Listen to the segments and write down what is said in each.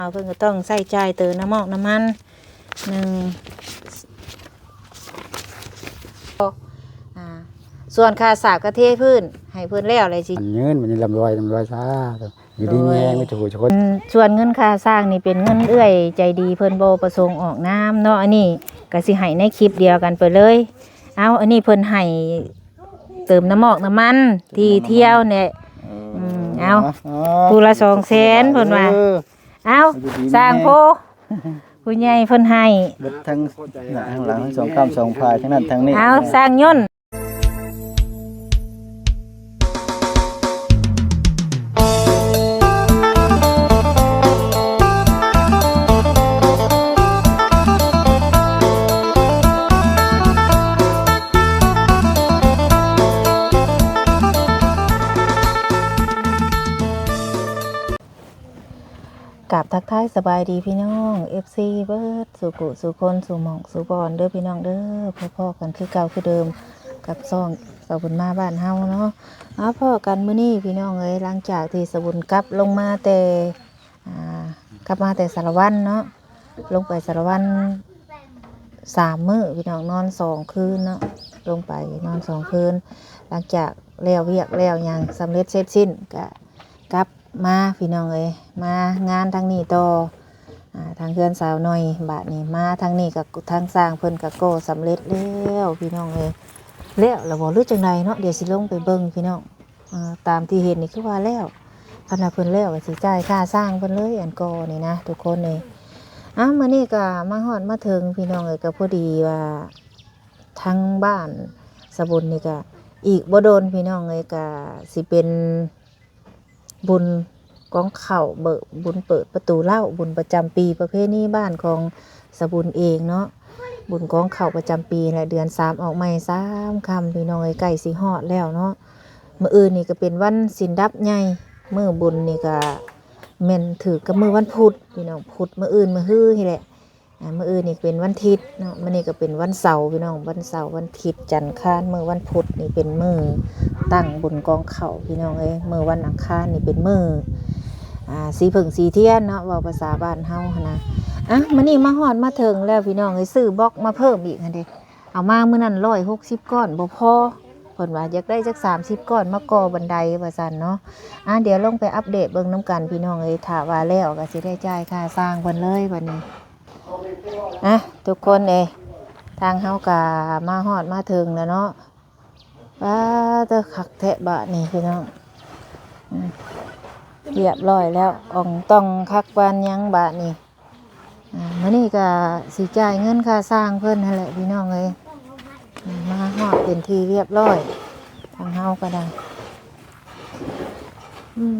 ເອົາ ເພິ່ນກໍຕ້ອງໃຊ້ຈ່າຍເຕີມນ້ຳມອກນ້ຳມັນ ໜຶ່ງ ອ່າ ສ່ວນຄ່າສາບກະເທພື້ນໃຫ້ເພິ່ນແລ້ວແຫຼະຊິ ມັນເງິນມັນລຳລວຍ ລຳລວຍຊາ ຢູ່ດີມີແຮງ ໂດຍ ມີທຸກຄົນ. ອືມ ສ່ວນເງິນຄ່າສ້າງນີ້ເປັນເງິນເອື້ອຍໃຈດີ ເພິ່ນບໍ່ປະສົງອອກນາມເນາະ ອັນນີ້ກໍຊິໃຫ້ໃນຄລິບດຽວກັນໄປເລີຍ. ເອົາ ອັນນີ້ເພິ່ນໃຫ້ເຕີມນ້ຳມອກນ້ຳມັນທີ່ທ່ຽວແຫຼະ. ເອີ ອືມ ເອົາ ເອົາ ຜູ້ລະສອງແສນ ເພິ່ນວ່າ. ເອີ ເອົາ ຢູ່ດີມີແຮງ ສ້າງໂພ ຜູ້ໃຫຍ່ເພິ່ນໃຫ້ ເບິດທັງໜ້າທັງຫຼັງ ທັງສອງຂ້າງສອງຝ່າຍ ທັງນັ້ນທັງນີ້. ເອົາ ສ້າງຍົນ. ກາບທັກທາຍສະບາຍດີພີ່ນ້ອງ ເອັຟຊີ ເບິດສູ່ກຸສູ່ຄົນ ສູ່ໝ່ອງສູ່ບ່ອນເດີພີ່ນ້ອງເດີ. ພໍ້ໆກັນຄືເກົ່າຄືເດີມກັບຊ່ອງສາວບຸນມາບ້ານເຮົາເນາະ. ມາພໍ້ກັນມື້ນີ້ພີ່ນ້ອງເອີຍ ຫຼັງຈາກທີ່ສາວບຸນກັບລົງມາແຕ່ ອ່າ ກັບມາແຕ່ສາລະວັນເນາະ ລົງໄປສາລະວັນສາມມື້ພີ່ນ້ອງ ນອນສອງຄືນເນາະ ລົງໄປນອນສອງຄືນ. ຫຼັງຈາກແລ້ວວຽກແລ້ວຫຍັງສຳເລັດເສັດສິ້ນ ກະກັບມາພີ່ນ້ອງເອີຍ ມາງານທາງນີ້ຕໍ່ ອ່າ ທາງເຮືອນສາວໜ້ອຍ. ບາດນີ້ມາທາງນີ້ກະ ທາງຊ່າງເພິ່ນກະກໍ່ສຳເລັດແລ້ວພີ່ນ້ອງເອີຍ. ແລ້ວລະບໍ່ ຫຼືຈັ່ງໃດເນາະ ດຽວຊິລົງໄປເບິ່ງພີ່ນ້ອງ. ເອີ ຕາມທີ່ເຫັນນີ້ຄືວ່າແລ້ວ ຄັນວ່າເພິ່ນແລ້ວກໍຊິຈ່າຍຄ່າຊ່າງເພິ່ນເລີຍ ອັນກໍນີ້ນະທຸກຄົນເອີຍ. ອ້າວ ມື້ນີ້ກໍມາຮອດມາເຖິງພີ່ນ້ອງເອີຍ ກໍພໍດີວ່າທາງບ້ານສະບຸນນີ້ກໍອີກບໍ່ດົນພີ່ນ້ອງເອີຍ ກໍຊິເປັນບຸນກອງເຂົ້າ ເບີ ບຸນເປີດປະຕູເລົ້າ ບຸນປະຈຳປີ ປະເພນີບ້ານຂອງສະບຸນເອງເນາະ. ບຸນກອງເຂົ້າປະຈຳປີແຫຼະ ເດືອນສາມອອກໃໝ່ສາມຄ່ຳ ພີ່ນ້ອງເອີຍ ໃກ້ຊິຮອດແລ້ວເນາະ. ມື້ອື່ນນີ້ກໍເປັນວັນສິນດັບໃຫຍ່ ມື້ບຸນນີ້ກໍແມ່ນຖືກກັບມື້ວັນພຸດພີ່ນ້ອງ ພຸດ ມື້ອື່ນມື້ຮືນີ້ແຫຼະ. ອ່າ ມື້ອື່ນນີ້ເປັນວັນທິດເນາະ ມື້ນີ້ກໍເປັນວັນເສົາພີ່ນ້ອງ ວັນເສົາ ວັນທິດ ຈັນ ຄານ ມື້ວັນພຸດນີ້ເປັນມື້ຕັ້ງບຸນກອງເຂົ້າພີ່ນ້ອງເອີຍ. ມື້ວັນອັງຄານນີ້ເປັນມື້ ອ່າ ສີເຜິ້ງສີທຽນເນາະ ເວົ້າພາສາບ້ານເຮົາຫັ້ນນະ. ອ່ະ ມື້ນີ້ມາຮອດມາເຖິງແລ້ວພີ່ນ້ອງເອີຍ ຊື້ບລັອກມາເພີ່ມອີກຫັ້ນເດ. ເອົາມາມື້ນັ້ນຮ້ອຍຫົກສິບກ້ອນບໍ່ພໍ ເພິ່ນວ່າຢາກໄດ້ຈັກສາມສິບກ້ອນມາກໍ່ບັນໄດວ່າຊັ້ນເນາະ. ອ່າ ດຽວລົງໄປອັບເດດເບິ່ງນຳກັນພີ່ນ້ອງເອີຍ ຖ້າວ່າແລ້ວກໍຊິໄດ້ຈ່າຍຄ່າຊ່າງເພິ່ນເລີຍບັດນີ້. ອ່ະ ທຸກຄົນເອີຍ ທາງເຮົາກໍມາຮອດມາເຖິງແລ້ວເນາະ. ປາດເຕີ ຄັກແທ້ບາດນີ້ພີ່ນ້ອງ ອືມ ຮຽບຮ້ອຍແລ້ວ ອອງຕ່ອງຄັກປານຫຍັງບາດນີ້. ອ່າ ມື້ນີ້ກໍຊິຈ່າຍເງິນຄ່າຊ່າງເພິ່ນຫັ້ນແຫຼະພີ່ນ້ອງເອີຍ. ອ່າ ມາຮອດເປັນທີ່ຮຽບຮ້ອຍ ທາງເຮົາກໍໄດ້ ອືມ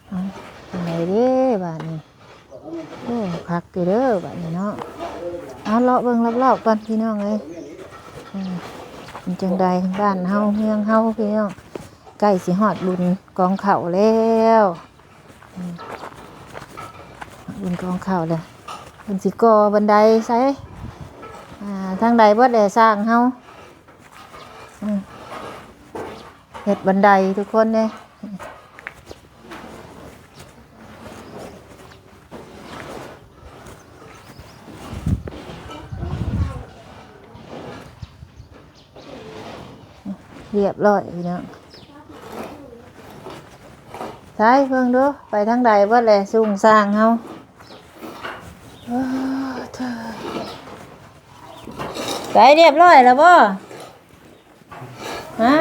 ເອົາ ຈັ່ງໃດເດ້ບາດນີ້. ໂອ້ ຄັກຢູ່ເດີບາດນີ້ເນາະ. ເອົາ ເລາະເບິ່ງລອບໆກ່ອນພີ່ນ້ອງເອີຍ ເປັນຈັ່ງໃດບ້ານເຮົາເມືອງເຮົາພີ່ນ້ອງ ໃກ້ຊິຮອດບຸນກອງເຂົ້າແລ້ວ. ບຸນກອງເຂົ້າແລ້ວ ເພິ່ນຊິກໍ່ບັນໄດໃສ່ ອ່າ ທາງໃດເບິດແຫຼະຊ່າງເຮົາ ອືມ ເຮັດບັນໄດທຸກຄົນເດ້. ຮຽບຮ້ອຍພີ່ນ້ອງ ໃສເບິ່ງດູ ໄປທາງໃດເບິດແຫຼະຊຸ່ງຊ່າງເຮົາ. ໂອ້ ໃສ ຮຽບຮ້ອຍແລ້ວບໍ່? ຮະ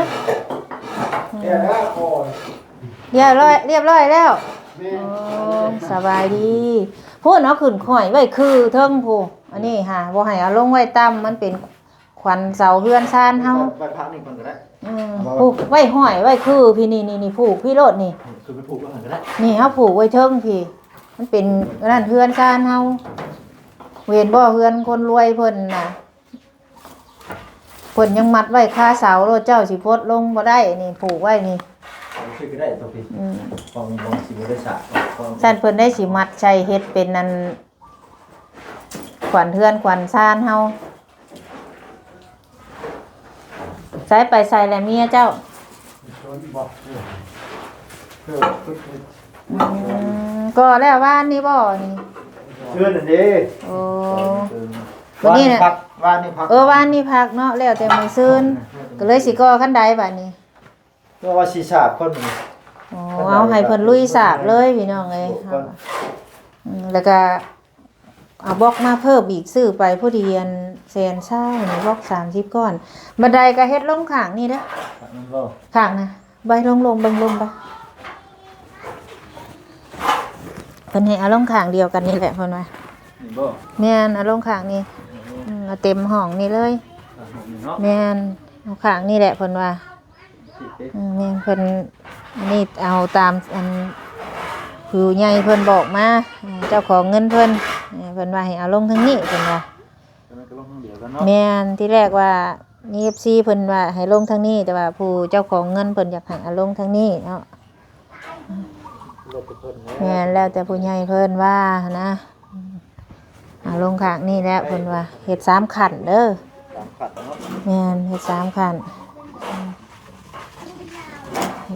ຮຽບຮ້ອຍ ຮຽບຮ້ອຍແລ້ວ. ແມ່ນ ໂອ້ ສະບາຍດີ. ພຸ້ນ ເອົາຂຶ້ນຫ້ອຍໄວ້ຄືເທິງພຸ້ນ ອັນນີ້ຫາບໍ່ໃຫ້ເອົາລົງໄວ້ຕ່ຳ ມັນເປັນຂວັນເສົາເຮືອນຊານເຮົາ. ໄວ້ພະນີ້ກ່ອນກໍໄດ້ ອືມ ເອົາມາ ຜູກໄວ້ຫ້ອຍໄວ້ຄືພີ້ ນີ້ໆ ຜູກພີ້ໂລດນີ້ ຄືໄປຜູກໄວ້ຫັ້ນກໍໄດ້. ນີ້ເຮົາຜູກໄວ້ເທິງພີ້ ມັນເປັນອັນນັ້ນເຮືອນຊານເຮົາ ເຫັນບໍ່ ເຮືອນຄົນລວຍເພິ່ນນະ. ເພິ່ນຍັງມັດໄວ້ຄາເສົາໂລດ ເຈົ້າຊິພົດລົງບໍ່ໄດ້ ນີ້ຜູກໄວ້ນີ້ ເອົາຊື່ກໍໄດ້ຕົວພີ້ ອືມ ຂອງ ຂອງຊິບໍ່ໄດ້ສາ ຂອງ ຊັ້ນເພິ່ນໄດ້ຊິມັດໃສ່ເຮັດເປັນອັນຂວັນເຮືອນຂວັນຊານເຮົາ. ໃສ ໄປໃສແຫຼະເມຍເຈົ້າ? ອືມ ກໍແລ້ວວານນີ້ບໍ່ນີ້? ເຮືອນນັ້ນເດ້. ໂອ້ ວັນນີ້ນະ ວານນີ້ພັກ ວານນີ້ພັກ ເອີ ວານນີ້ພັກເນາະ ແລ້ວແຕ່ມື້ຊືນ ກໍເລີຍຊິກໍ່ຄັນໃດບາດນີ້? ເພາະວ່າຊິສາບກ່ອນ. ໂອ້ ເອົາໃຫ້ເພິ່ນລຸຍສາບເລີຍພີ່ນ້ອງເອີຍ. ອືມ ແລ້ວກະເອົາບລັອກມາເພີ່ມອີກ ຊື້ໄປພໍດີອັນແສນຊາວນີ້ ບລັອກສາມສິບກ້ອນ. ບັນໄດກະເຮັດລົງຂ້າງນີ້ເດີ ຂ້າງນະ ໄວ້ລົງໆ ເບິ່ງລົງໄປ. ເພິ່ນໃຫ້ເອົາລົງຂ້າງດຽວກັນນີ້ແຫຼະເພິ່ນວ່າ. ນີ້ບໍ່? ແມ່ນ ເອົາລົງຂ້າງນີ້. ອືມ ເອົາເຕັມຫ້ອງນີ້ເລີຍ. ຂ້າງຫ້ອງນີ້ເນາະ? ແມ່ນ ເອົາຂ້າງນີ້ແຫຼະເພິ່ນວ່າ. ອືມ ແມ່ນ ເພິ່ນ ອັນນີ້ເອົາຕາມອັນຜູ້ໃຫຍ່ເພິ່ນບອກມາ ເຈົ້າຂອງເງິນເພິ່ນ ເພິ່ນວ່າໃຫ້ເອົາລົງທາງນີ້ເພິ່ນວ່າ. ແມ່ນ ທີແລກວ່າມີເອັຟຊີເພິ່ນວ່າໃຫ້ລົງທາງນີ້ ແຕ່ວ່າຜູ້ເຈົ້າຂອງເງິນເພິ່ນຢາກໃຫ້ເອົາລົງທາງນີ້ເນາະ. ແມ່ນ ແລ້ວແຕ່ຜູ້ໃຫຍ່ເພິ່ນວ່າຫັ້ນນະ. ອືມ ເອົາລົງຂ້າງນີ້ແຫຼະເພິ່ນວ່າ ເຮັດສາມຂັ້ນເດີ. ສາມຂັ້ນເນາະ? ແມ່ນ ເຮັດສາມຂັ້ນ.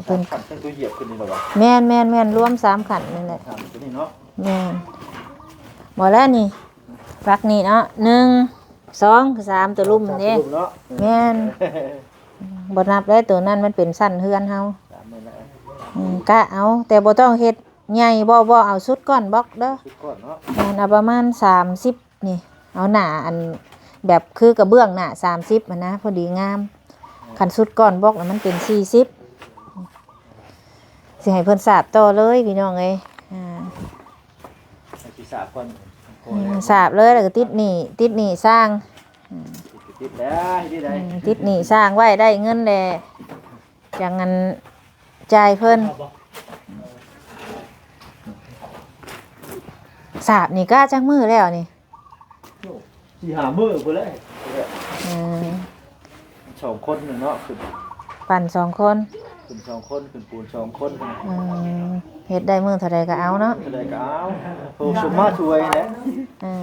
ເພິ່ນ ສາມຂັ້ນ ເປັນຕົວຢຽບຂຶ້ນນີ້ແຫຼະຫວາ? ແມ່ນໆໆ ລວມສາມຂັ້ນນີ້ແຫຼະ. ສາມຂັ້ນຕົວນີ້ເນາະ? ແມ່ນ. ບໍ່ແລ້ວນີ້ ຝັກນີ້ເນາະ ໜຶ່ງ ສອງ ສາມ ຕົວລຸ່ມເດ້. ສາມຕົວລຸ່ມເນາະ? ແມ່ນ. ບໍ່ນັບແລ້ວ ຕົວນັ້ນມັນເປັນຊັ້ນເຮືອນເຮົາ. ສາມນີ້ແຫຼະ. ອືມ ກະເອົາ ແຕ່ບໍ່ຕ້ອງເຮັດ ໃຫຍ່ບໍ່ ບໍ່ເອົາສຸດກ້ອນບລັອກເດີ. ສຸດກ້ອນເນາະ? ແມ່ນ ເອົາປະມານສາມສິບນີ້ ເອົາໜ້າອັນ ແບບຄືກະເບື້ອງໜ້າສາມສິບຫັ້ນນະ ພໍດີງາມ. ຄັນສຸດກ້ອນບລັອກນະ ມັນເປັນສີ່ສິບ. ຊິໃຫ້ເພິ່ນສາບຕໍ່ເລີຍພີ່ນ້ອງເອີຍ. ອ່າ ໃຫ້ຊິສາບກ່ອນ. ອືມ ສາບເລີຍ ແລ້ວກໍຕິດໜີ້ ຕິດໜີ້ຊ່າງ. ອືມ ຕິດແລ້ວ ເຮັດໄດ້. ອືມ ຕິດໜີ້ຊ່າງໄວ້ ໄດ້ເງິນແລ້ວ ຈັ່ງອັນ ຈ່າຍເພິ່ນ. ສາບນີ້ກະຈັກມື້ແລ້ວນີ້? ສີ່ຫ້າມື້ພຸ້ນແຫຼະ. ເອີ ສອງຄົນເນາະ ຂຶ້ນ ປັ່ນສອງຄົນ ຂຶ້ນສອງຄົນ ຂຶ້ນປູນສອງຄົນ. ອືມ ເຮັດໄດ້ມື້ເທົ່າໃດກະເອົາເນາະ. ເທົ່າໃດກະເອົາ ໂອ້ ສົມມາຊ່ວຍແຫຼະ. ເອີ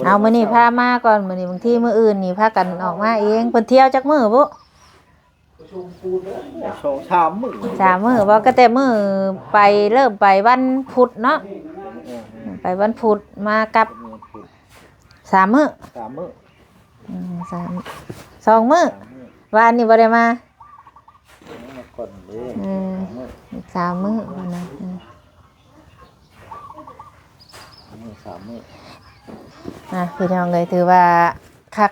ເອົາ ມື້ນີ້ພາມາກ່ອນ ມື້ນີ້ ບາງທີມື້ອື່ນນີ້ພາກັນອອກມາເອງ. ເພິ່ນທ່ຽວຈັກມື້ບຸ? ສອງສາມມື້ ສາມມື້ບໍ່? ກໍແຕ່ມື້ໄປ ເລີ່ມໄປວັນພຸດເນາະ. ເອີ ໄປວັນພຸດ ມາກັບ ສາມມື້ ສາມມື້. ອືມ ສາມ ສອງມື້ ສາມມື້. ວານນີ້ບໍ່ໄດ້ມາ? ມາກ່ອນເດ້. ອືມ ສາມມື້ ອີກສາມມື້ຫັ້ນນະ. ອືມ ສາມມື້ ສາມມື້. ອ່ະ ພີ່ນ້ອງເອີຍ ຖືວ່າຄັກ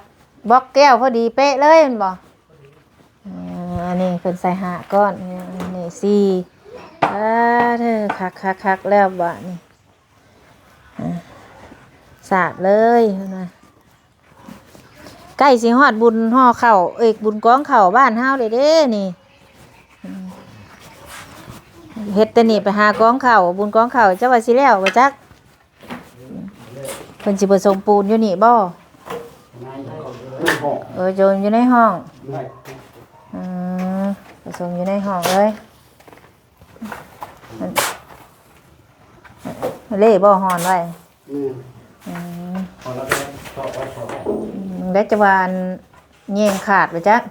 ບລັອກແກ້ວພໍດີເປະເລີຍແມ່ນບໍ່? ເອີ ອັນນີ້ເພິ່ນໃສ່ຫ້າກ້ອນ ອັນນີ້ສີ່. ເອີ ຄັກໆໆ ແລ້ວບາດນີ້ ອ່າ ສາດເລີຍເພິ່ນວ່າ. ໃກ້ຊິຮອດບຸນຫໍ່ເຂົ້າ ເອີຍ ບຸນກອງເຂົ້າບ້ານເຮົາແລ້ວເດ້ນີ້. ເຮັດແຕ່ນີ້ໄປຫາກອງເຂົ້າ ບຸນກອງເຂົ້າ ຈັກວ່າຊິແລ້ວບໍ່ຈັກ. ເພິ່ນຊິປະສົມປູນຢູ່ນີ້ບໍ່? ເອີ ໂຈມຢູ່ໃນຫ້ອງ. ອືມ ປະສົມຢູ່ໃນຫ້ອງເລີຍ. ເລບໍ່ ຮ່ອນໄວ້. ອືມ ອືມ ໄດ້ຈະວ່າແຍງຂາດບໍ່ຈັກ.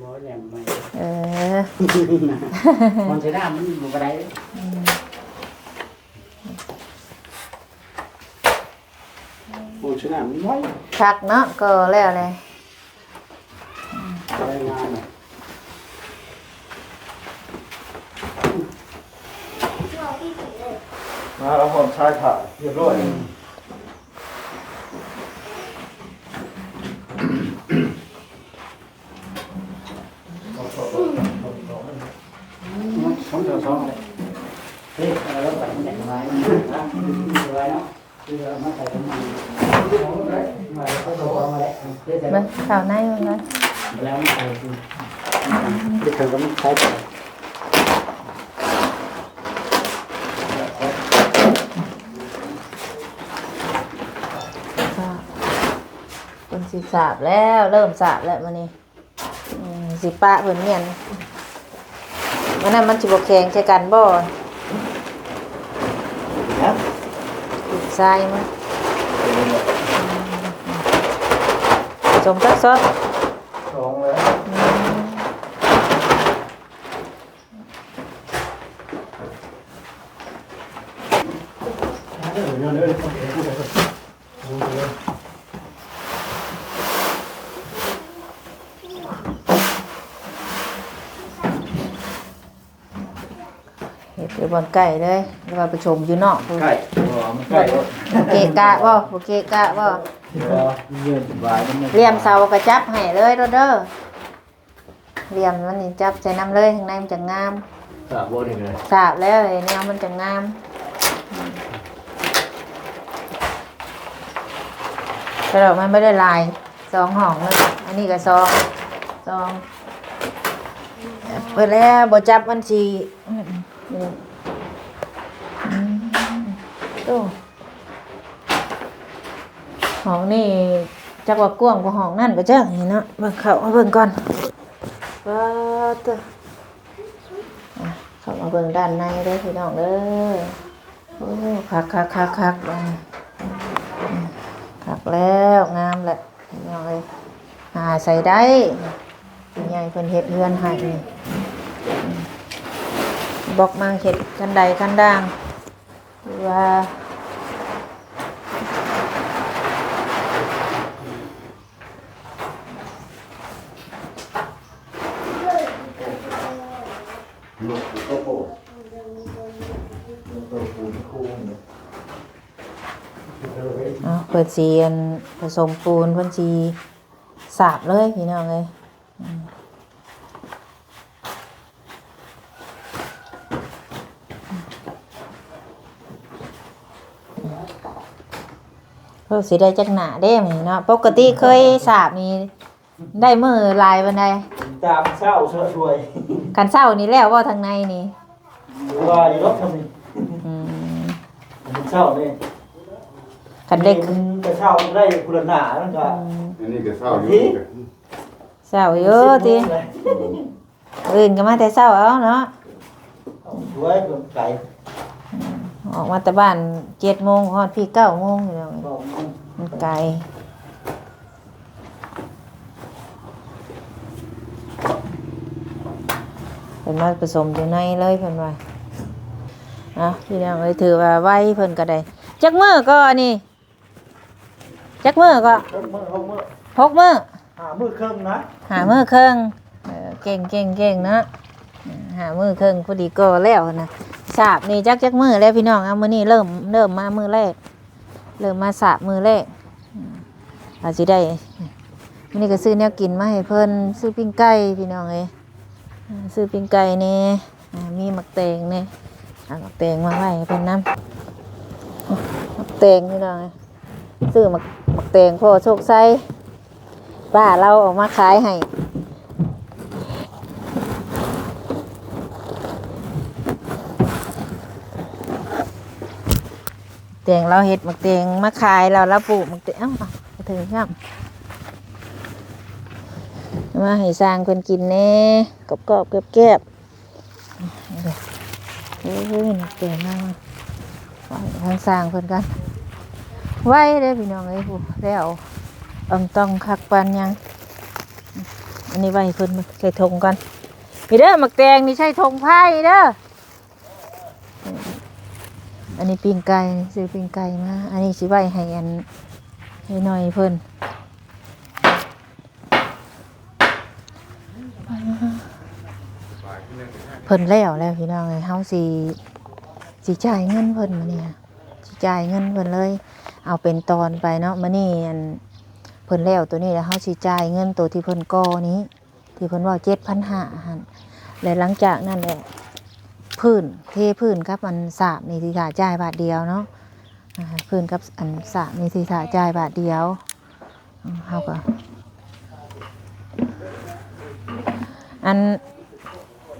ບໍ່ ແຍງໃໝ່. ເອີ ມັນຊິນ້ຳມັນບໍ່ໄດ້. ອືມ ໂອ້ ຊິນ້ຳມັນໄວ ຄັກເນາະ. ກໍແລ້ວແຫຼະ ໄວງາມ. ມາແລ້ວ ພ້ອມຊາຍຜ້າຮຽບຮ້ອຍ. ເບິ່ງເຂົ້າໃນມັນກ່ອນ. ເພິ່ນຊິສາບແລ້ວ ເລີ່ມສາບແລ້ວມື້ນີ້. ອືມ ຊິປະເພິ່ນແມ່ນ ອັນນັ້ນມັນຊິບໍ່ແຂງໃສ່ກັນບໍ່? ຮະ? ທາຍມັນ ສົມຈັກຊອດ? ສອງແລ້ວ. ອືມ. ອືມ ເຮັດຢູ່ບ່ອນໃກ້ເລີຍ ຫຼືວ່າໄປຊົມຢູ່ນອກພຸ້ນ? ໃກ້ ບໍ່ ມັນໃກ້ບໍ່? ບໍ່ເກະກະບໍ່? ບໍ່ເກະກະບໍ່? ບໍ່ ເຮືອນສະບາຍ ມັນຍັງ ຫຼ່ຽມເສົາກໍຈັບໃຫ້ເລີຍໂລດເດີ. ຫຼ່ຽມມັນນີ້ຈັບໃສ່ນຳເລີຍ ທາງໃນມັນຈະງາມ. ສາບບໍ່ນີ້ກໍໄດ້? ສາບແລ້ວ ແນວມັນຈະງາມ. ກະດອກມັນບໍ່ໄດ້ຫຼາຍ ສອງຫ້ອງເລີຍ. ອັນນີ້ກໍສອງ ສອງ ເປີດແລ້ວ ບໍ່ຈັບມັນຊິ ອືມ ໂອ້ ຫ້ອງນີ້ຈັກວ່າກວ້າງກວ່າຫ້ອງນັ້ນບໍ່ຈັກນີ້ເນາະ. ເບິ່ງ ເຂົ້າມາເບິ່ງກ່ອນ. ປາດໂທ້ ອ່ະ ເຂົ້າມາເບິ່ງດ້ານໃນເດີພີ່ນ້ອງເດີ. ໂອ້ ຄັກໆໆໆ ບາດນີ້ ອືມ ຄັກແລ້ວ ງາມແລ້ວພີ່ນ້ອງເອີຍ. ຫາໃສ່ໄດ້ ຜູ້ໃຫຍ່ເພິ່ນເຮັດເຮືອນໃຫ້ນີ້ ອືມ ບອກມາເຮັດຄັນໃດຄັນດ່າງ ຫຼືວ່າ ເອົາ ເພິ່ນຊິ ອັນ ປະສົມປູນ ເພິ່ນຊິສາບເລີຍພີ່ນ້ອງເອີຍ. ອືມ ໂອ້ ຊິໄດ້ຈັກໜ້າເດ້ມື້ນີ້ເນາະ? ປົກກະຕິເຄີຍສາບນີ້ໄດ້ມື້ຫຼາຍປານໃດ? ຕາມເຊົ້າຊ່ວຍ. ຄັນເຊົ້ານີ້ແລ້ວບໍ່ທາງໃນນີ້? ວ່າຢູ່ດອກທາງນີ້. ອືມ ເຊົ້ານີ້ ຄັນເດັກ ມັນກະເຊົ້າໄດ້ພຸ້ນລະໜ້າ ມັນກະ ອືມ ອັນນີ້ກະເຊົ້າຢູ່. ເຊົ້າຢູ່ຕິ? ອືມ ອື່ນກໍມາແຕ່ເຊົ້າເອົາເນາະ. ໂອ້ຍ ໄກ ອືມ ອອກມາແຕ່ບ້ານເຈັດໂມງ ຮອດພີ້ເກົ້າໂມງ ພີ່ນ້ອງເອີຍ. ມັນໄກ ເພິ່ນມາປະສົມຢູ່ໃນເລີຍ ເພິ່ນວ່າ. ເອົາ ພີ່ນ້ອງເອີຍ ຖືວ່າໄວ ເພິ່ນກໍໄດ້. ຈັກມື້ກໍອັນນີ້? ຈັກມື້ກໍ? ຫົກມື້ ຫົກມື້ ຫົກມື້ ຫ້າມື້ເຄິ່ງນະ ຫ້າມື້ເຄິ່ງ. ເອີ ເກັ່ງໆໆ ເນາະ ເອີ ຫ້າມື້ເຄິ່ງ ພໍດີກໍແລ້ວນະ. ສາບນີ້ຈັກ ຈັກມື້ແລ້ວພີ່ນ້ອງ. ເອົາ ມື້ນີ້ເລີ່ມ ເລີ່ມມາມື້ແລກ ເລີ່ມມາສາບມື້ແລກ. ອືມ ວ່າຊິໄດ້ ມື້ນີ້ກໍຊື້ແນວກິນມາໃຫ້ເພິ່ນ ຊື້ປີ້ງໄກ່ ພີ່ນ້ອງເອີຍ. ຊື້ປີ້ງໄກ່ແດ່ ອ່າ ມີໝາກແຕງແດ່ ເອົາໝາກແຕງມາໄວ້ໃຫ້ເພິ່ນນຳ. ໝາກແຕງພີ່ນ້ອງ ຊື້ໝາກ ໝາກແຕງພໍ່ໂຊກໄຊ ປ້າລາວເອົາມາຂາຍໃຫ້. ແຕງລາວເຮັດໝາກແຕງມາຂາຍ ແລ້ວລາວປູກໝາກແຕງ ເອົ້າ ເອົາ ເຖິງຊ້ຳ ມາໃຫ້ຊ່າງເພິ່ນກິນແດ່ ກອບໆ ແກບໆ. ໂອ້ຍ ໝາກແຕງເອົາ ໃຫ້ທາງຊ່າງເພິ່ນກ່ອນ. ໄວເດ້ພີ່ນ້ອງເອີຍ ຜູ້ແລ້ວ ອອງຕອງຄັກປານຫຍັງ. ອັນນີ້ໄວ້ໃຫ້ເພິ່ນໃສ່ຖົງກ່ອນ. ນີ້ເດີ ໝາກແຕງນີ້ໃສ່ຖົງພາຍນີ້ເດີ. ອັນນີ້ປີ້ງໄກ່ ຊື້ປີ້ງໄກ່ມາ. ອັນນີ້ຊິໄວ້ໃຫ້ອັນ ໃຫ້ນ້ອຍເພິ່ນ. ເພິ່ນແລ້ວແລ້ວພີ່ນ້ອງເອີຍ ເຮົາຊິ ຊິຈ່າຍເງິນເພິ່ນມື້ນີ້ ຊິຈ່າຍເງິນເພິ່ນເລີຍ ເອົາເປັນຕອນໄປເນາະ. ມື້ນີ້ອັນ ເພິ່ນແລ້ວໂຕນີ້ແລ້ວ ເຮົາຊິຈ່າຍເງິນໂຕທີ່ເພິ່ນກໍ່ນີ້ ທີ່ເພິ່ນເວົ້າເຈັດພັນຫ້າຫັ້ນ ແລະ ຫຼັງຈາກນັ້ນແຫຼະ ພື້ນ ເທພື້ນກັບອັນສາບນີ້ຊິຖ້າຈ່າຍບາດດຽວເນາະ. ອ່າ ພື້ນກັບອັນສາບນີ້ຊິຖ້າຈ່າຍບາດດຽວ. ເຮົາກໍ ອັນ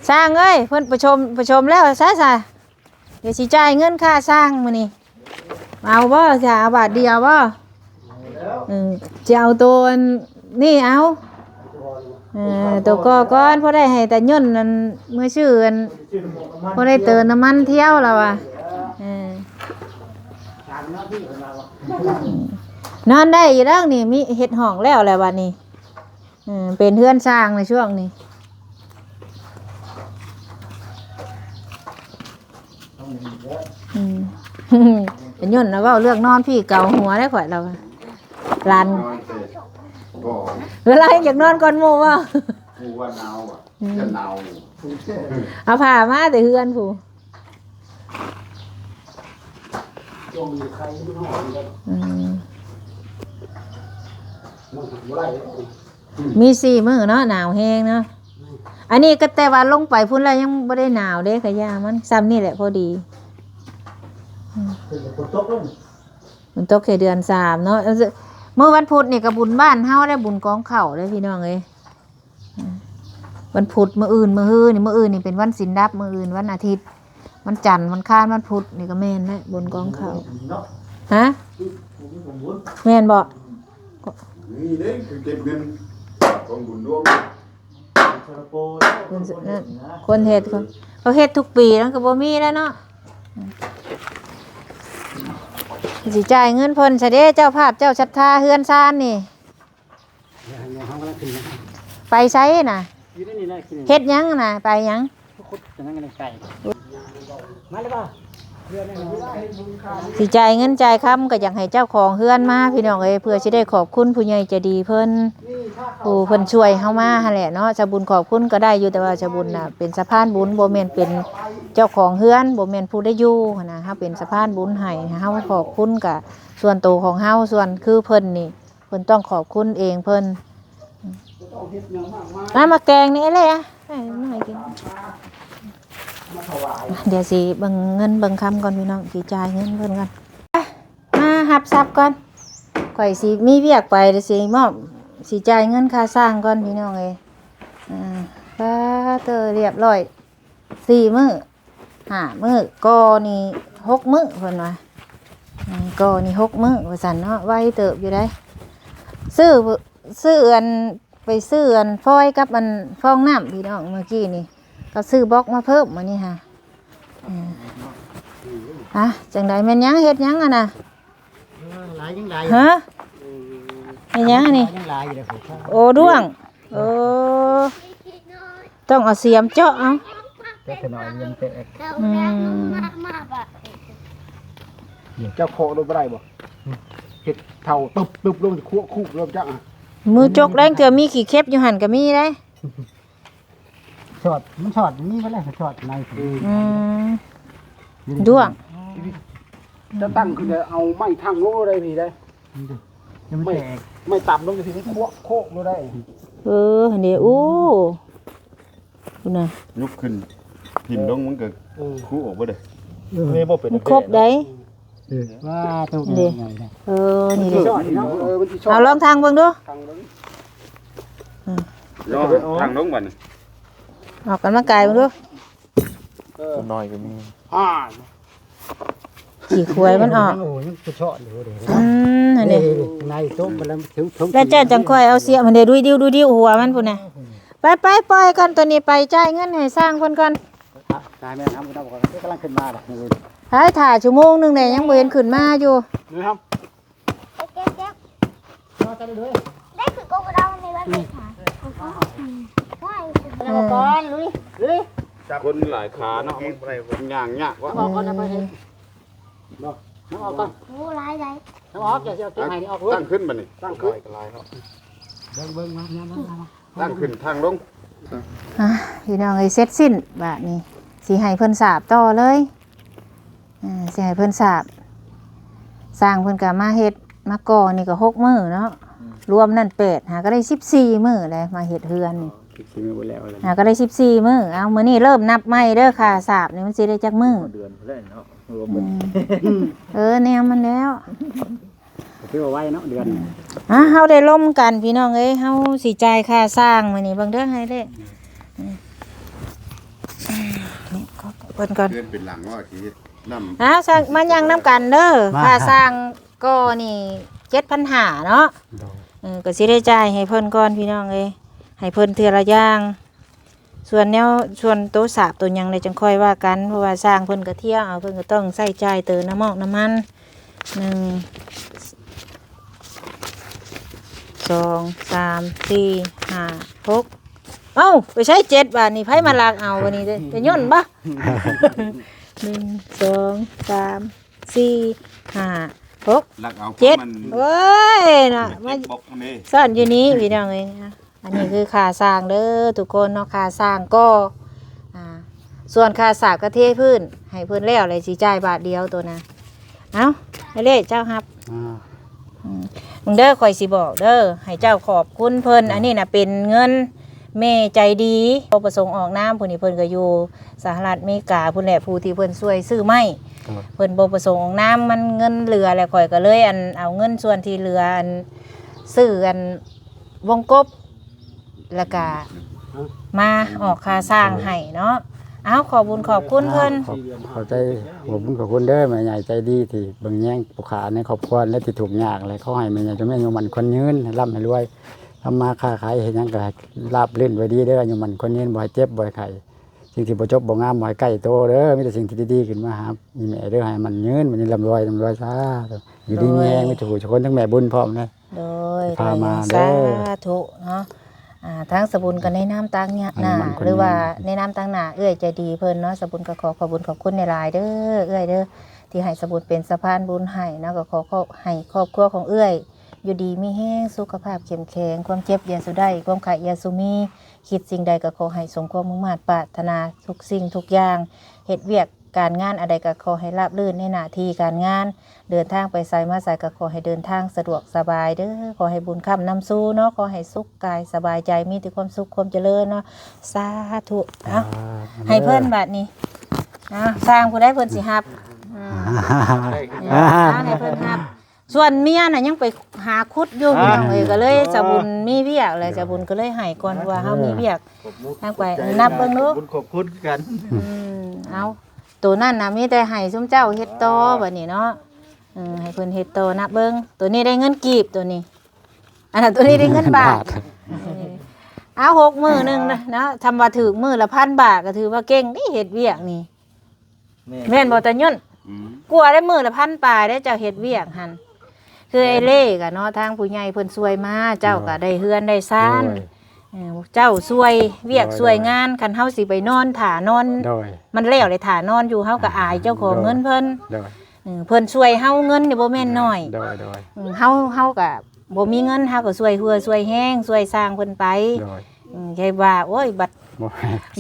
ຊ່າງເອີຍ ເພິ່ນປະຊຸມ ປະຊຸມແລ້ວຊະ ຊະ ດຽວຊິຈ່າຍເງິນຄ່າຊ່າງມື້ນີ້ ເອົາບໍ່? ຈະເອົາບາດດຽວບໍ່? ເອີ ຈະເອົາໂຕອັນນີ້ເອົາ ເອີ ໂຕກໍກ່ອນ ພໍໄດ້ໃຫ້ຕາຍົນນັ້ນ ເມືອຊື້ອັນ ພໍໄດ້ເຕີມນ້ຳມັນທ່ຽວລາວວ່າ. ເອີ ນອນໄດ້ຢູ່ດອກນີ້ ມີເຮັດຫ້ອງແລ້ວແຫຼະບັດນີ້. ເອີ ເປັນເຮືອນຊ່າງໃນຊ່ວງນີ້. ອືມ ຍ້ອນລາວເວົ້າເລື່ອງນອນພີ້ເກົາຫົວໄດ້ຂ້ອຍລາວວ່າ ຫຼານ ນອນເສຍ ບໍ່ ເວລາຢາກນອນກ່ອນໝູ່ເວົ້າ ຮູ້ວ່າໜາວອະ ອືມ ຢ້ານໜາວ ເອົາຜ້າມາແຕ່ເຮືອນພຸ້ນ ຊ່ວງນີ້ໄຄມັນຮ້ອນເດ້ ອືມ ມັນບໍ່ໄດ້ ມີສີ່ມື້ເນາະ ໜາວແຮງເນາະ ອັນນີ້ກໍແຕ່ວ່າລົງໄປພຸ້ນແລ້ວຍັງບໍ່ໄດ້ໜາວເດ້ ກະຢ່າມັນ ຊ່ຳນີ້ແຫຼະພໍດີ ອືມ ຝົນຕົກແຕ່ເດືອນສາມເນາະ ເອີ ມື້ວັນພຸດນີ້ກໍບຸນບ້ານເຮົາໄດ້ ບຸນກອງເຂົ້າເດ້ພີ່ນ້ອງເອີຍ ອືມ ວັນພຸດ ມື້ອື່ນ ມື້ຮືນີ້ ມື້ອື່ນນີ້ເປັນວັນສິນດັບ ມື້ອື່ນວັນອາທິດ ວັນຈັນ ວັນຄານ ວັນພຸດນີ້ກໍແມ່ນແຫຼະ ບຸນກອງເຂົ້າ ຮະ ແມ່ນບໍ່? ນີ້ເດ້ ຄືເກັບເງິນກອງບຸນລວມ ຄົນເຮັດ ເຂົາເຮັດທຸກປີ ມັນກໍບໍ່ມີແລ້ວເນາະ ຊິຈ່າຍເງິນເພິ່ນຊະເດ້ ເຈົ້າພາບເຈົ້າສັດທາເຮືອນຊານນີ້ ເຮົາກຳລັງຂຶ້ນ ໄປໃສນະ? ຢູ່ໃນນີ້ແຫຼະ ເຮັດຫຍັງນະ? ໄປຫຍັງ? ຂຸດຫຍັງໃນໄກ່ ມາແລ້ວບໍ່? ຊິຈ່າຍເງິນຈ່າຍຄຳກໍຢາກໃຫ້ເຈົ້າຂອງເຮືອນມາພີ່ນ້ອງເອີຍ ເພື່ອຊິໄດ້ຂອບຄຸນຜູ້ໃຫຍ່ໃຈດີເພິ່ນ ຜູ້ເພິ່ນຊ່ວຍເຮົາມາຫັ້ນແຫຼະເນາະ ສະບຸນຂອບຄຸນກໍໄດ້ຢູ່ ແຕ່ວ່າສະບຸນນະເປັນສະພານບຸນ ບໍ່ແມ່ນເປັນເຈົ້າຂອງເຮືອນ ບໍ່ແມ່ນຜູ້ໄດ້ຢູ່ຫັ້ນນະ ເຮົາເປັນສະພານບຸນໃຫ້ ເຮົາຂອບຄຸນກະສ່ວນໂຕຂອງເຮົາ ສ່ວນຄືເພິ່ນນີ້ ເພິ່ນຕ້ອງຂອບຄຸນເອງເພິ່ນ ມາ ມາແກງນີ້ເລີຍ ໃຫ້ມາໃຫ້ກິນ ດຽວຊິເບິ່ງເງິນເບິ່ງຄຳກ່ອນພີ່ນ້ອງ ຊິຈ່າຍເງິນເພິ່ນກ່ອນ ມາຮັບຊັບກ່ອນ ຂ້ອຍຊິມີວຽກໄປ ດຽວຊິມອບ ຊິຈ່າຍເງິນຄ່າຊ່າງກ່ອນພີ່ນ້ອງເອີຍ ອ່າ ປາເຕີ ລຽບຮ້ອຍ ສີ່ມື້ ຫ້າມື້ ກໍນີ້ຫົກມື້ເພິ່ນວ່າ ເອີ ກໍນີ້ຫົກມື້ວ່າຊັ້ນເນາະ ໄວເຕີບຢູ່ໃດ໋ ຊື້ ຊື້ອັນ ໄປຊື້ອັນຟອຍກັບອັນຟອງນ້ຳພີ່ນ້ອງ ມື້ກີ້ນີ້ ກໍຊື້ບລັອກມາເພີ່ມມື້ນີ້ຫາ ເອີ ອ່ະ ຈັ່ງໃດ ແມ່ນຫຍັງ ເຮັດຫຍັງຫັ້ນນະ? ເອີ ຫຼາຍຍັງຫຼາຍ ຮະ ເຮັດຫຍັງອັນນີ້? ຍັງຫຼາຍຢູ່ເດ້ ໂອ້ ດ້ວງ ເອີ ຕ້ອງເອົາສຽມເຈາະເອົາ ເຈາະຊະໜ້ອຍມັນແຕກ ອືມ ດຽວເຈົ້າເຄາະລົງບໍ່ໄດ້ບໍ່? ເຮັດເທົ້າຕຶບໆລົງ ຄຸ ຄຸລົງຈັກ ມືຈົກແລງ ເທື່ອມີຂີ້ເຂັບຢູ່ຫັ້ນກໍມີເດ້. ຊອດ ມັນຊອດ ມີໄວ້ແລ້ວ ຊອດໃນ ອືມ ດ້ວງ ຈະຕັ້ງຂຶ້ນໄດ້ ເອົາໄມ້ທັງລົງໄດ້ພີ້ໄດ້ ມັນແຕກ ໄມ້ ໄມ້ຕຳລົງຈັ່ງຊີ້ ໂຄກ ໂຄກໂລດໄດ້ ເອີ ຫັ້ນເດ້ ໂອ້ ພຸ້ນນະ ຍົກຂຶ້ນ ຖິ້ມລົງ ມັນກໍ ເອີ ຄຸອອກບໍ່ໄດ້ ເອີ ນີ້ບໍ່ເປັນ ມັນຄົບໄດ້ ເອີ ວ່າໂຕ ເດ້ ໃຫຍ່ນະ ເອີ ນີ້ເດ້ ເອີ ມັນຊິຊອດ ເອົາລອງທາງເບິ່ງດູ ທາງເບິ່ງ ອືມ ລອງທາງລົງບັດນີ້ ອອກກຳລັງກາຍເບິ່ງດູ ເອີ ຕົວນ້ອຍກໍມີ ອ່າ ຂີ້ຄວາຍມັນອອກ ໂອ້ ຍັງຊອດຢູ່ເດ້ ອືມ ຫັ້ນເດ້ ໃນຕົກໄປແລ້ວ ເຖິງ ເຖິງ ແລ້ວເຈົ້າຈັ່ງຄ່ອຍເອົາສຽມ ຫັ້ນເດ້ ດຸຍດິ້ວ ດຸຍດິ້ວ ຫົວມັນພຸ້ນນະ ໄປ ໄປ ປ່ອຍກ່ອນ ຕົວນີ້ໄປຈ່າຍເງິນໃຫ້ຊ່າງເພິ່ນກ່ອນ ອ່ະ ຕາຍແມ່ນ ເຮົາບໍ່ໄດ້ ກຳລັງຂຶ້ນມາລະ ໄປຖ້າຊົ່ວໂມງໜຶ່ງແລ້ວ ຍັງບໍ່ເຫັນຂຶ້ນມາຢູ່ ນີ້ຄັບ ເກັບ ເກັບ ໄດ້ຄືກໍບໍ່ໄດ້ໃນວັນເດຫາ ເອົາກ່ອນ ລຸຍ ລຸຍ ຄົນຫຼາຍຂາເນາະ ມັນບໍ່ໄດ້ ມັນຍ່າງຍາກວະ ເອົາກ່ອນ ເອົາໄປເຮັດ ເນາະ ເອົາກ່ອນ ໂອ້ ຫຼາຍໃດ ເອົາອອກ ຢ່າຊິເອົາເກັບໃຫ້ນີ້ອອກ ຕັ້ງຂຶ້ນບັດນີ້ ຕັ້ງຂຶ້ນ ຫຼາຍເນາະ ເບິ່ງ ເບິ່ງ ມາ ມາ ມາ ມາ ຕັ້ງຂຶ້ນທາງລົງ ອ່ະ ພີ່ນ້ອງເອີຍ ເສັດສິ້ນບາດນີ້ ຊິໃຫ້ເພິ່ນສາບຕໍ່ເລີຍ ອ່າ ຊິໃຫ້ເພິ່ນສາບ ຊ່າງເພິ່ນກໍມາເຮັດ ມາກໍ່ນີ້ກໍຫົກມື້ເນາະ ອືມ ລວມນັ້ນແປດ ຫາກໍໄດ້ສິບສີ່ມື້ແຫຼະ ມາເຮັດເຮືອນນີ້ ສິບສີ່ມື້ບໍ່ແລ້ວແລ້ວ ຫາກໍໄດ້ສິບສີ່ມື້ ເອົາ ມື້ນີ້ເລີ່ມນັບໃໝ່ເດີ ຄ່າສາບນີ້ມັນຊິໄດ້ຈັກມື້ ເດືອນພຸ້ນແຫຼະເນາະ ລວມເບິດ ອືມ ເອີ ແນວມັນແລ້ວ ຖືວ່າໄວເນາະ ເດືອນ ອ່າ ເຮົາໄດ້ລົມກັນພີ່ນ້ອງເອີຍ ເຮົາຊິຈ່າຍຄ່າຊ່າງມື້ນີ້ ເບິ່ງເດີ ໃຫ້ເດ້ ເພິ່ນກ່ອນ ເຮືອນເປັນຫຼັງວ່າຊິເຮັດນຳ ອ່າ ຊ່າງມາຍ່າງນຳກັນເດີ ມາ ຄ່າຊ່າງກໍ່ນີ້ເຈັດພັນຫ້າເນາະ ໂດຍ ເອີ ກໍຊິໄດ້ຈ່າຍໃຫ້ເພິ່ນກ່ອນພີ່ນ້ອງເອີຍ ໃຫ້ເພິ່ນເທື່ອລະຢ່າງ ສ່ວນແນວ ສ່ວນໂຕສາບໂຕຫຍັງນີ້ຈັ່ງຄ່ອຍວ່າກັນ ເພາະວ່າຊ່າງເພິ່ນກໍທ່ຽວເອົາ ເພິ່ນກໍຕ້ອງໃຊ້ຈ່າຍເຕີມນ້ຳມອກນ້ຳມັນ ໜຶ່ງ ສອງ ສາມ ສີ່ ຫ້າ ຫົກ ເອົ້າ ໄປໃຊ້ເຈັດບາດນີ້ ໃຜມາລັກເອົາບາດນີ້ເດ້ ໄປຍົນບໍ່ ໜຶ່ງ ສອງ ສາມ ສີ່ ຫ້າ ຫົກ ລັກເອົາ ເຈັດ ຂອງມັນ ໂອ້ຍເນາະ ເຈັດ ມາ ບລັອກນີ້ ສ້ອນຢູ່ນີ້ພີ່ນ້ອງເອີຍ. ອັນນີ້ຄືຄ່າສ້າງເດີທຸກຄົນເນາະ ຄ່າສ້າງກໍ່ ອ່າ ສ່ວນຄ່າສາບກະເທພື້ນໃຫ້ເພິ່ນແລ້ວ ແລ້ວຊິຈ່າຍບາດດຽວໂຕນະ. ເອົາ ໄອ້ເລ ເຈົ້າຮັບ ອ່າ ອືມ ເບິ່ງເດີ ຂ້ອຍຊິບອກເດີ ໃຫ້ເຈົ້າຂອບຄຸນເພິ່ນ. ອ່າ ອັນນີ້ນະເປັນເງິນແມ່ໃຈດີ ບໍ່ປະສົງອອກນາມ ຜູ້ນີ້ເພິ່ນກໍຢູ່ສະຫະລັດອາເມລິກາພຸ້ນແຫຼະ ຜູ້ທີ່ເພິ່ນຊ່ວຍຊື້ໄມ້ ເພິ່ນບໍ່ປະສົງອອກນາມ ມັນເງິນເຫຼືອ ແລ້ວຂ້ອຍກໍເລີຍ ອັນ ເອົາເງິນສ່ວນທີ່ເຫຼືອ ອັນ ຊື້ ອັນ ວົງກົບ ແລ້ວກະມາອອກຄ່າສ້າງໃຫ້ເນາະ. ເອົາ ຂໍບຸນຂອບຄຸນເພິ່ນ ເອົາ ຂອບ ຂອບໃຈ ຂອບບຸນຂອບຄຸນເດີ ແມ່ໃຫຍ່ໃຈດີທີ່ເບິ່ງແຍງຜູ້ຂ້າໃນຄອບຄົວ ແລະທີ່ທຸກຍາກ ແລະຂໍໃຫ້ແມ່ໃຫຍ່ຈົ່ງມີອາຍຸໝັ້ນຂວັນຍືນ ໃຫ້ລ່ຳໃຫ້ລວຍ ທຳມາຄ້າຂາຍເຮັດຫຍັງກໍໃຫ້ລາບລື່ນໄວດີເດີ ອາຍຸໝັ້ນຂວັນຍືນ ບໍ່ໃຫ້ເຈັບບໍ່ໃຫ້ໄຂ້ ສິ່ງທີ່ບໍ່ຈົບບໍ່ງາມບໍ່ໃຫ້ໃກ້ໂຕເດີ ມີແຕ່ສິ່ງທີ່ດີໆຂຶ້ນມາຫາອີ່ແມ່ເດີ ໃຫ້ໝັ້ນຍືນ ໝັ້ນຍືນ ລ່ຳລວຍ ລ່ຳລວຍ ສາທຸ ຢູ່ດີມີແຮງ ໂດຍ ມີທຸກຜູ້ທຸກຄົນ ທັງແມ່ບຸນພ້ອມເດີ ໂດຍ ທີ່ພາມາເດີ ສາທຸເນາະ. ອ່າ ທາງສະບຸນກໍໃນນາມຕາງໜ້າ ໃຫ້ມັນ ຫຼືວ່າໃນນາມຕາງໜ້າເອື້ອຍໃຈດີເພິ່ນເນາະ ສະບຸນກໍຂໍຂອບບຸນຂອບຄຸນຫຼາຍໆເດີ ເອື້ອຍເດີ ທີ່ໃຫ້ສະບຸນເປັນສະພານບຸນໃຫ້ເນາະ. ກໍຂໍ ຂໍໃຫ້ຄອບຄົວຂອງເອື້ອຍຢູ່ດີມີແຮງ ສຸຂະພາບເຂັ້ມແຂງ ຄວາມເຈັບຢ່າສູ່ໄດ້ ຄວາມໄຂ້ຢ່າສູ່ມີ ຄິດສິ່ງໃດກໍຂໍໃຫ້ສົມຄວາມມຸ່ງມາດປາດຖະໜາທຸກສິ່ງທຸກຢ່າງ ເຮັດວຽກການງານອັນໃດກໍຂໍໃຫ້ລາບລື່ນໃນໜ້າທີ່ການງານ ເດີນທາງໄປໃສມາໃສກໍຂໍໃຫ້ເດີນທາງສະດວກສະບາຍເດີ ຂໍໃຫ້ບຸນຄ້ຳນຳຊູເນາະ ຂໍໃຫ້ສຸກກາຍສະບາຍໃຈ ມີແຕ່ຄວາມສຸກຄວາມຈະເລີນເນາະ ສາທຸ. ເອົາ ໃຫ້ເພິ່ນບາດນີ້ ເອົາ ຊ່າງຜູ້ໃດເພິ່ນຊິຮັບ ອືມ ເອົາ ໃຫ້ເພິ່ນຮັບ. ສ່ວນເມຍນະຍັງໄປຫາຂຸດຢູ່ ພີ່ນ້ອງເອີຍ ກໍເລີຍສະບຸນມີວຽກແຫຼະ ສະບຸນກໍເລີຍໃຫ້ກ່ອນ ເພາະວ່າເຮົາມີວຽກ ຂອບມຸກ ທາງໄປ ຂອບໃຈ ນັບເບິ່ງດູ ຂອບຄຸນຄືກັນ ອືມ ເອົາ ໂຕນັ້ນນະມີແຕ່ໃຫ້ຊຸມເຈົ້າເຮັດຕໍ່ ບາດນີ້ເນາະ ເອີ ໃຫ້ເພິ່ນເຮັດຕໍ່ ນັບເບິ່ງ ໂຕນີ້ໄດ້ເງິນກີບ ໂຕນີ້ ອັນນັ້ນ ໂຕນີ້ໄດ້ເງິນບາດ ເອົາ ຫົກມື້ໜຶ່ງເນາະ ທຳວ່າຖືກມື້ລະພັນບາດ ກໍຖືວ່າເກັ່ງເດ້ ເຮັດວຽກນີ້ ແມ່ນ ແມ່ນບໍ່ຕາຍົນ? ອືມ ກວ່າໄດ້ມື້ລະພັນປາຍໄດ້ ເຈົ້າເຮັດວຽກຫັ້ນ ຄືໄອ້ເລ່ກະເນາະ ທາງຜູ້ໃຫຍ່ເພິ່ນຊ່ວຍມາ ເຈົ້າກະໄດ້ເຮືອນໄດ້ຊານ ໂດຍ ເອີ ເຈົ້າຊ່ວຍວຽກ ໂດຍ ຊ່ວຍງານ ໂດຍ ຄັນເຮົາຊິໄປນອນຖ້ານອນ ໂດຍ ມັນແລ້ວເລີຍ ຖ້ານອນຢູ່ ເຮົາກະອາຍເຈົ້າຂອງເງິນເພິ່ນ ໂດຍ ເອີ ເພິ່ນຊ່ວຍເຮົາເງິນນີ້ບໍ່ແມ່ນໜ້ອຍ ໂດຍ ໂດຍ ເອີ ເຮົາ ເຮົາກະ ບໍ່ມີເງິນ ເຮົາກໍຊ່ວຍເຫື່ອຊ່ວຍແຮງ ຊ່ວຍຊ່າງເພິ່ນໄປ ໂດຍ ອືມ ຢ່າວ່າ ໂອ້ຍ ບັດ ບໍ່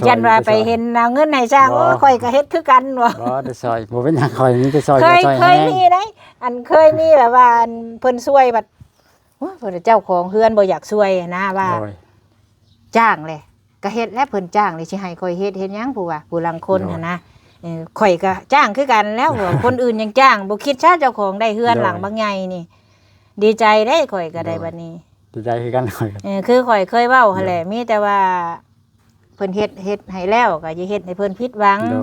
ຢ້ານວ່າໄປເຫັນເອົາເງິນໃຫ້ຊ່າງ ບໍ່ ໂອ້ຍ ຂ້ອຍກໍເຮັດຄືກັນ ບໍ່ ບໍ່ໄດ້ຊ່ອຍ ບໍ່ເປັນຫຍັງ ຂ້ອຍມີແຕ່ຊ່ອຍ ເຄີຍ ເຫື່ອຊ່ອຍແຮງ ເຄີຍມີໄດ໋ ອັນເຄີຍມີແບບວ່າ ອັນເພິ່ນຊ່ວຍ ບັດ ໂອ້ຍ ເພິ່ນ ເຈົ້າຂອງເຮືອນບໍ່ຢາກຊ່ວຍນະ ວ່າ ໂດຍ ຈ້າງແຫຼະ ກະເຮັດແຫຼະ ເພິ່ນຈ້າງນີ້ ຊິໃຫ້ຂ້ອຍເຮັດ ເຮັດຫຍັງ ຜູ້ວ່າ ຜູ້ລາງຄົນ ໂດຍ ຫັ້ນນະ ເອີ ຂ້ອຍກະຈ້າງຄືກັນແລ້ວ ຄົນອື່ນຍັງຈ້າງ ບໍ່ຄິດຊະ ເຈົ້າຂອງໄດ້ເຮືອນ ໂດຍ ຫຼັງບັກໃຫຍ່ນີ້ ດີໃຈເດ້ ຂ້ອຍກະໄດ້ ໂດຍ ບັດນີ້ ດີໃຈຄືກັນ ຂ້ອຍ ເອີ ຄືຂ້ອຍເຄີຍເວົ້າຫັ້ນແຫຼະ ໂດຍ ມີແຕ່ວ່າເພິ່ນເຮັດ ເຮັດໃຫ້ແລ້ວ ກະຢ່າເຮັດໃຫ້ເພິ່ນຜິດຫວັງ ໂດຍ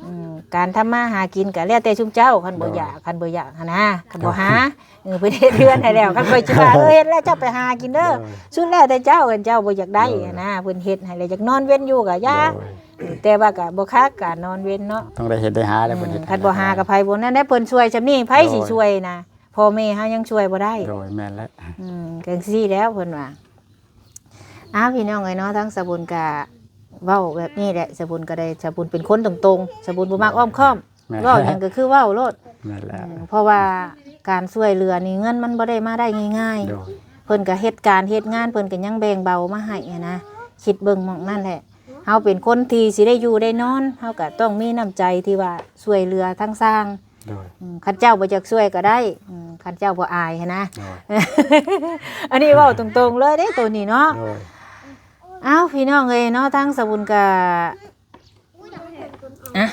ອືມ ການທຳມາຫາກິນກະແລ້ວແຕ່ຊຸມເຈົ້າ ຄັນບໍ່ຢາກ ໂດຍ ຄັນບໍ່ຢາກຫັ້ນນະ ຄັນບໍ່ຫາ ໂດຍ ເອີ ເພິ່ນເຮັດເຮືອນໃຫ້ແລ້ວ ຄັນຂ້ອຍຊິວ່າ ເອີ ເຮັດແລ້ວເຈົ້າໄປຫາກິນເດີ ໂດຍ ສຸດແລ້ວແຕ່ເຈົ້າ ຄັນເຈົ້າບໍ່ຢາກໄດ້ ໂດຍ ຫັ້ນນະ ເພິ່ນເຮັດໃຫ້ແລ້ວ ຢາກນອນເວັນຢູ່ກະຢ່າ ໂດຍ ແຕ່ວ່າກະບໍ່ຄັກການນອນເວັນເນາະ ຕ້ອງໄດ້ເຮັດໄດ້ຫາແລ້ວ ອືມ ເພິ່ນເຮັດ ຄັນບໍ່ຫາກະໃຜບໍ່ນັ້ນແຫຼະ ເພິ່ນຊ່ວຍຊ່ຳນີ້ ໃຜຊິ ໂດຍ ຊ່ວຍນະ ພໍ່ແມ່ເຮົາຍັງຊ່ວຍບໍ່ໄດ້ ໂດຍ ແມ່ນແຫຼະ ອືມ ຈັ່ງຊີ້ແລ້ວເພິ່ນວ່າ ອ້າວ ພີ່ນ້ອງເອີຍເນາະ ທາງສາບຸນກະເວົ້າແບບນີ້ແຫຼະ ສາບຸນກໍໄດ້ ສາບຸນເປັນຄົນຕົງໆ ສາບຸນບໍ່ມັກອ້ອມຄ້ອມ ແມ່ນ ເວົ້າຫຍັງກໍຄືເວົ້າໂລດ ແມ່ນແຫຼະ ອືມ ເພາະວ່າການຊ່ວຍເຫຼືອນີ້ເງິນມັນບໍ່ໄດ້ມາໄດ້ງ່າຍໆ ໂດຍ ເພິ່ນກໍເຮັດການເຮັດງານ ເພິ່ນກໍຍັງແບ່ງເບົາມາໃຫ້ຫັ້ນນະ ຄິດເບິ່ງໝ່ອງນັ້ນແຫຼະ ເຮົາເປັນຄົນທີ່ຊິໄດ້ຢູ່ໄດ້ນອນ ເຮົາກໍຕ້ອງມີນ້ຳໃຈທີ່ວ່າຊ່ວຍເຫຼືອທາງຊ່າງ ໂດຍ ອືມ ຄັນເຈົ້າບໍ່ຢາກຊ່ວຍກໍໄດ້ ອືມ ຄັນເຈົ້າບໍ່ອາຍຫັ້ນນະ ໂດຍ ອັນນີ້ເວົ້າຕົງໆເລີຍເດ້ໂຕນີ້ເນາະ ໂດຍ ອ້າວ ພີ່ນ້ອງເອີຍເນາະ ທາງສາບຸນກະ ອະ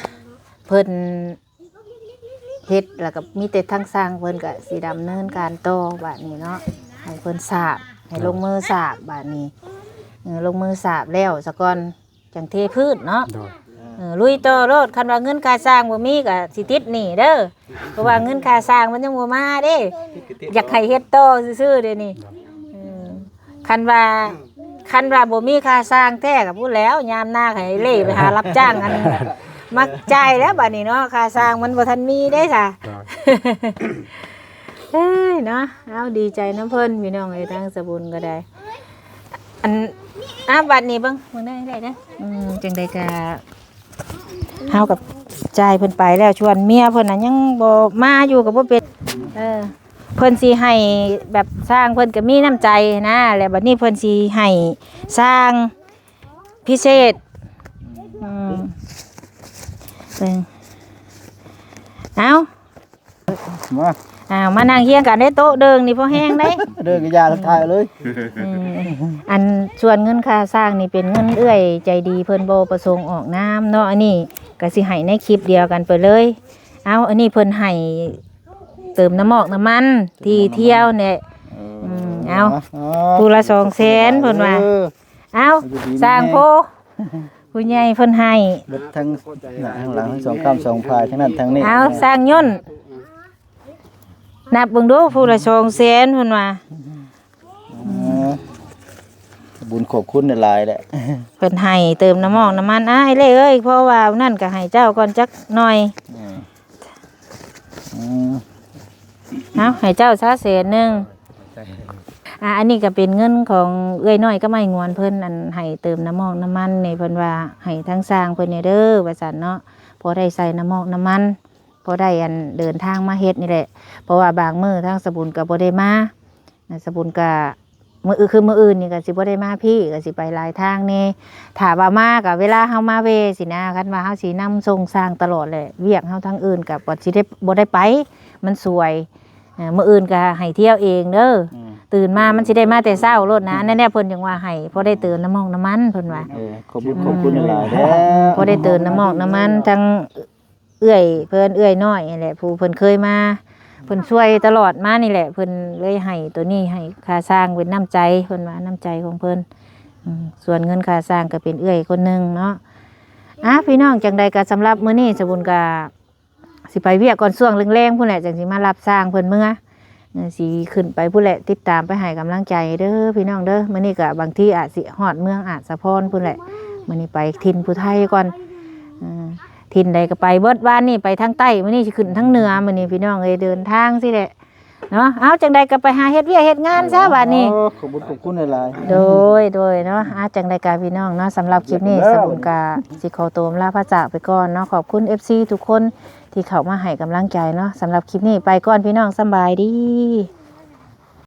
ເພິ່ນເຮັດ ແລ້ວກໍມີແຕ່ທາງຊ່າງເພິ່ນກໍຊິດຳເນີນການຕໍ່ບາດນີ້ເນາະ ໃຫ້ເພິ່ນສາບ ໃຫ້ລົງມືສາບບາດນີ້ ເອີ ລົງມືສາບແລ້ວສາກ່ອນ ຈັ່ງເທພື້ນເນາະ ໂດຍ ເອີ ລຸຍຕໍ່ໂລດ ຄັນວ່າເງິນຄ່າຊ່າງບໍ່ມີກໍຊິຕິດໜີ້ເດີ ເພາະວ່າເງິນຄ່າຊ່າງມັນຍັງບໍ່ມາເດ້ ຢາກໃຫ້ເຮັດຕໍ່ຊື່ໆເດນີ້ ໂດຍ ເອີ ຄັນວ່າ ຄັນວ່າບໍ່ມີຄ່າຊ່າງແທ້ກໍພຸ້ນແລ້ວ ຍາມໜ້າໃຫ້ເລ່ໄປຫາຮັບຈ້າງ ອັນ ມາຈ່າຍແລ້ວບາດນີ້ເນາະ ຄ່າຊ່າງມັນບໍ່ທັນມີເດ້ຊະ ໂດຍ ເອີຍເນາະ ເອົາ ດີໃຈນຳເພິ່ນ ພີ່ນ້ອງເອີຍ ທາງສາບຸນກໍໄດ້ ອັນ ອາ ບັດນີ້ເບິ່ງ ເບິ່ງໄດ້ ໄດ້ເດີ ອືມ ຈັ່ງໃດກໍ ເຮົາກໍ ຈ່າຍເພິ່ນໄປແລ້ວ ສ່ວນເມຍເພິ່ນນະຍັງບໍ່ມາຢູ່ກໍບໍ່ເປັນ ເອີ ເພິ່ນຊິໃຫ້ແບບຊ່າງເພິ່ນກໍມີນ້ຳໃຈນະ ແລ້ວບັດນີ້ເພິ່ນຊິໃຫ້ຊ່າງພິເສດ ອືມ ເບິ່ງ ເອົາ ມາ ອ້າວ ມານັ່ງຮຽງກັນເດ້ ໂຕະເດີ່ງນີ້ພໍແຮງເດ້ ເດີ່ງກໍຢ່າ ຖ່າຍເລີຍ ເອີ ອັນສ່ວນເງິນຄ່າຊ່າງນີ້ເປັນເງິນເອື້ອຍໃຈດີ ເພິ່ນບໍ່ປະສົງອອກນາມເນາະ ອັນນີ້ກໍຊິໃຫ້ໃນຄລິບດຽວກັນໄປເລີຍ ເອົາ ອັນນີ້ເພິ່ນໃຫ້ເຕີມນ້ຳມອກນ້ຳມັນ ທີ່ທ່ຽວແຫຼະ ເອີ ອືມ ເອົາ ເອົາ ຜູ້ລະສອງແສນ ເພິ່ນວ່າ ເອີ ເອົາ ຢູ່ດີມີແຮງ ຊ່າງໂພ ຜູ້ໃຫຍ່ເພິ່ນໃຫ້ ເບິດທັງໜ້າທັງຫຼັງ ທັງສອງຂ້າງສອງຝ່າຍ ທັງນັ້ນທັງນີ້ ເອົາ ຊ່າງຍົນ ນັບເບິ່ງດູ ຜູ້ລະສອງແສນ ເພິ່ນວ່າ ອືມ ບຸນຂອບຄຸນຫຼາຍໆແຫຼະ ເພິ່ນໃຫ້ເຕີມນ້ຳມອກນ້ຳມັນ ອ້າຍເລ້ເອີຍ ເພາະວ່ານັ້ນກໍໃຫ້ເຈົ້າກ່ອນຈັກໜ່ອຍ ອືມ ອືມ ເອົາ ໃຫ້ເຈົ້າຊະແສນໜຶ່ງ ອ່າ ອັນນີ້ກໍເປັນເງິນຂອງເອື້ອຍນ້ອຍກັບອ້າຍງວນເພິ່ນ ອັນໃຫ້ເຕີມນ້ຳມອກນ້ຳມັນນີ້ ເພິ່ນວ່າໃຫ້ທາງຊ່າງເພິ່ນແດ່ເດີ ວ່າຊັ້ນເນາະ ພໍໄດ້ໃສ່ນ້ຳມອກນ້ຳມັນ ພໍໄດ້ອັນເດີນທາງມາເຮັດນີ້ແຫຼະ ເພາະວ່າບາງມື້ທາງສະບຸນກໍບໍ່ໄດ້ມາ ສະບຸນກໍມື້ອື່ນ ຄືມື້ອື່ນນີ້ກໍຊິບໍ່ໄດ້ມາພີ້ ກໍຊິໄປຫຼາຍທາງແດ່ ຖ້າວ່າມາກໍເວລາເຮົາມາແວ່ຊີ້ນະ ຄັນວ່າເຮົາຊິນຳສົ່ງຊ່າງຕະຫຼອດແຫຼະ ວຽກເຮົາທາງອື່ນກໍບໍ່ຊິໄດ້ ບໍ່ໄດ້ໄປ ມັນສວຍ ເອີ ມື້ອື່ນກໍໃຫ້ທ່ຽວເອງເດີ ອືມ ຕື່ນມາມັນຊິໄດ້ມາແຕ່ເຊົ້າໂລດນະ ອືມ ນັ້ນແຫຼະ ເພິ່ນຈັ່ງວ່າໃຫ້ພໍໄດ້ເຕີມນ້ຳມອກນ້ຳມັນ ເພິ່ນວ່າ ເອີ ຂອບຄຸນ ອືມ ຂອບຄຸນຫຼາຍໆເດີ ພໍໄດ້ເຕີມນ້ຳມອກນ້ຳມັນ ທັງເອື້ອຍເພິ່ນ ເອື້ອຍນ້ອຍນີ້ແຫຼະ ຜູ້ເພິ່ນເຄີຍມາ ເພິ່ນຊ່ວຍຕະຫຼອດມານີ້ແຫຼະ ເພິ່ນເລີຍໃຫ້ໂຕນີ້ ໃຫ້ຄ່າຊ່າງເປັນນ້ຳໃຈ ເພິ່ນວ່ານ້ຳໃຈຂອງເພິ່ນ ອືມ ສ່ວນເງິນຄ່າຊ່າງກໍເປັນເອື້ອຍຄົນໜຶ່ງເນາະ ອ່າ ພີ່ນ້ອງ ຈັ່ງໃດກໍສຳລັບມື້ນີ້ ສະບຸນກໍ ຊິໄປວຽກກ່ອນ ຊ່ວງແລງໆພຸ້ນແຫຼະ ຈັ່ງຊິມາຮັບຊ່າງເພິ່ນເມືອ ເອີ ຊິຂຶ້ນໄປພຸ້ນແຫຼະ ຕິດຕາມໄປໃຫ້ກຳລັງໃຈເດີພີ່ນ້ອງເດີ ມື້ນີ້ກໍບາງທີອາດຊິຮອດເມືອງອາດສະພອນພຸ້ນແຫຼະ ມື້ນີ້ໄປຖິ່ນຜູ້ໄທກ່ອນ ເອີ ຖິ່ນໃດກໍໄປເບິດ ວານນີ້ໄປທາງໃຕ້ ມື້ນີ້ຊິຂຶ້ນທາງເໜືອ ມື້ນີ້ພີ່ນ້ອງເອີຍ ເດີນທາງຊີ້ແຫຼະເນາະ ເອົາ ຈັ່ງໃດກໍໄປຫາເຮັດວຽກເຮັດງານຊະບາດນີ້ ໂອ້ ຂອບຄຸນ ຂອບຄຸນຫຼາຍໆ ໂດຍ ໂດຍເນາະ ອ່າ ຈັ່ງໃດກໍພີ່ນ້ອງເນາະ ສຳລັບຄລິບນີ້ ສະບຸນກໍ ຊິຂໍຕົວລາພາຈາກໄປກ່ອນເນາະ ຂອບຄຸນເອັຟຊີທຸກຄົນທີ່ເຂົ້າມາໃຫ້ກຳລັງໃຈເນາະ ສຳລັບຄລິບນີ້ໄປກ່ອນພີ່ນ້ອງ ສຳບາຍດີ.